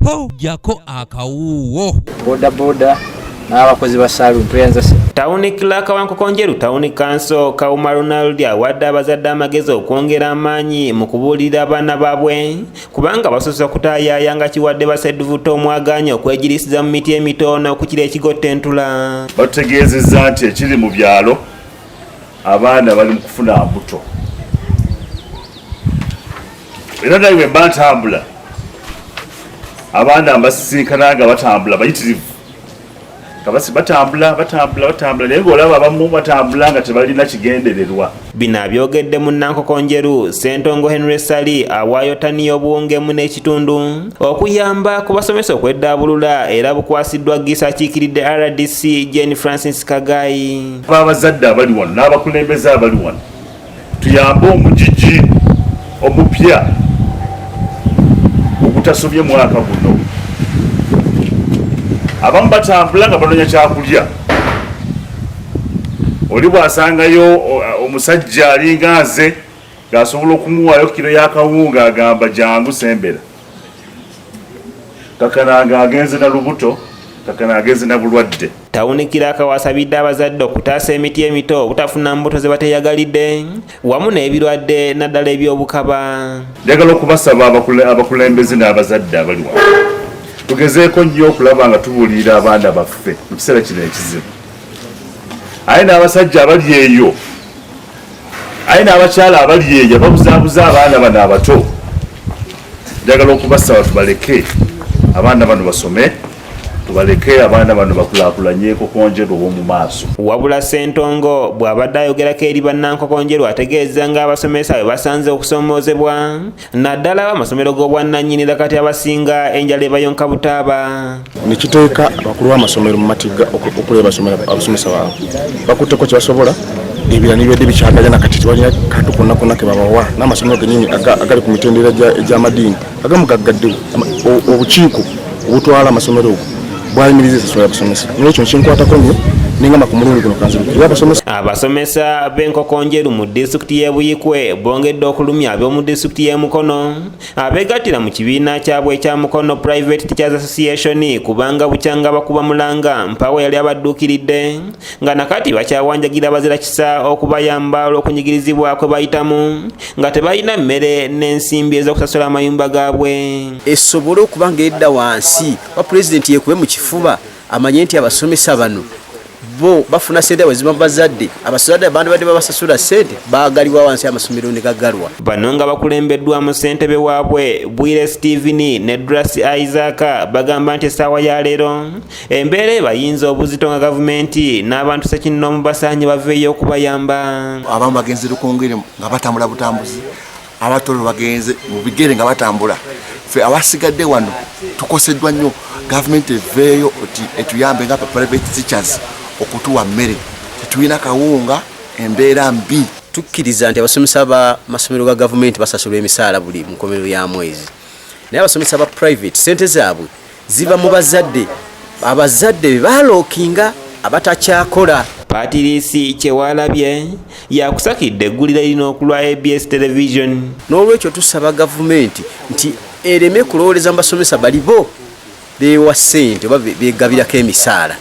Ho, jjako akawuuwo. Boda boda n'abakozi ba saloon, tweyanza. Town Clerk wa Nkokonjeru Town Council, Kawuma Ronald, awadde abazadde amagezi okwongera amaanyi mu kubuulirira abaana baabwe, kubanga basoose okutaayaaya nga kiwadde basedduvuta omwagaanya okwegirisiza mu miti emito n'okukira ekigotta entula. Batutegeezezza nti ekiri mu byalo, abaana bali mu kufuna mbuto, era naye bwe mba ntambula, abaana mbasisinkana nga batambula bayitirivu, nga batambula, batambula, batambula, naye ng'olaba abamu batambula nga tebalina kigendererwa. Bino abyogedde mu Nankokonjeru. Ssentongo Henry Sali awaayo ttani y'obuwunga n'ekitundu okuyamba ku basomesa okweddaabulula, era bukwasiddwa Gisa akiikiridde RDC, Jane Francis Kagayi. Abazadde abali wano n'abakulembeze abali wano, tuyambe omugigi omupya ogutasobye mwaka guno. Abamu batambula nga banoonya kyakulya. Oli bw'asangayo omusajja alinga nze ng'asobola okumuwaayo kiro y'akawunga, agamba, "Jangu sembera." Kakana agenze na lubuto, kakana agenze na bulwadde. Town Clerk wasabidde abazadde okutaasa emiti emito obutafuna mbuto ze bateeyagalidde wamu n'ebirwadde, naddala ebyobukaba. Njagala okubasaba, abakulembeze n'abazadde abali wano, tugezeeko nnyo okulaba nga tubuulirira abaana baffe mu kiseera kino ekizibu. Aye n'abasajja abali eyo, aye n'abakyala abali eyo babuzaabuza abaana bano abato, njagala okubasaba tubaleke abaana bano basome, tubaleke abaana bano bakulaakulanye Nkokonjeru ow'omu maaso. Wabula Ssentongo bw'abadde ayogerako eri bannankokonjeru, ategeeza ng'abasomesa bwe basanze okusoomoozebwa, naddala amasomero g'obwannannyini, kati abasinga enjala ebayonka butaaba. Nekiteeka abakulu b'amasomero mu matigga okuleba abasomesa baabwe bakutteko kyebasobola. Ebirala nibadde bikyaganya, nakati tebalina kantu konna konna ke babawa. N'amasomero genyini agali ku mitendera egy'amadiini agamu gaggaddewo. Obukiiko obutwala amasomero ogwo bwayimiriza esasula y'abasomesa. Nolwekyo nkinkwatako nnyo, nengamba ku mulundi guno kanzirukire abasomesa. Abasomesa b'Enkokonjeru mu disitulikiti y'e Buyikwe bongedde okulumya ab'omu disitulikiti y'e Mukono abeegattira mu kibiina kyabwe ekya Mukono Private Teachers Association, kubanga bukyanga bakuba mulanga mpaawo yali abadduukiridde, nga nakati bakyawanjagira bazira kisa okubayamba olw'okunyigirizibwa kwe bayitamu nga tebalina mmere n'ensimbi ez'okusasula amayumba gaabwe. Esobole okuba ng'edda wansi wa pulezidenti, yekube mu kifuba amanye nti abasomesa bano bo bafuna sente bwe ziba mu bazadde. Abazadde bandibadde babasasula sente, bagalibwa wansi, amasomero ne gagalwa. Bano nga bakulembeddwamu ssentebe waabwe Bwire Steven ne Dras Isaac, bagamba nti essaawa ya leero embeera ebayinza obuzito, nga gavumenti n'abantu ssekinnoomu basaanye baveeyo okubayamba. Abamu bagenze Rukungiri nga batambula butambuzi, abatolo bagenze mu bigere nga batambula. Ffe abasigadde wano tukoseddwa nnyo. Gavumenti eveeyo oti etuyambe nga private teachers okutuwa mmere. Tetulina kawunga, embeera mbi. Tukkiriza nti abasomesa ba masomero ga gavumenti basasulwa emisaala buli nkomerero ya mwezi, naye abasomesa ba private sente zaabwe ziva mu bazadde, abazadde be balookinga abatakyakola. Patirisi Kyewalabye yakusakidde eggulire lino okulwa ABS Television. N'olwekyo tusaba gavumenti nti ereme kulowooleza mu basomesa bali bo beewa ssente oba begabirako emisaala.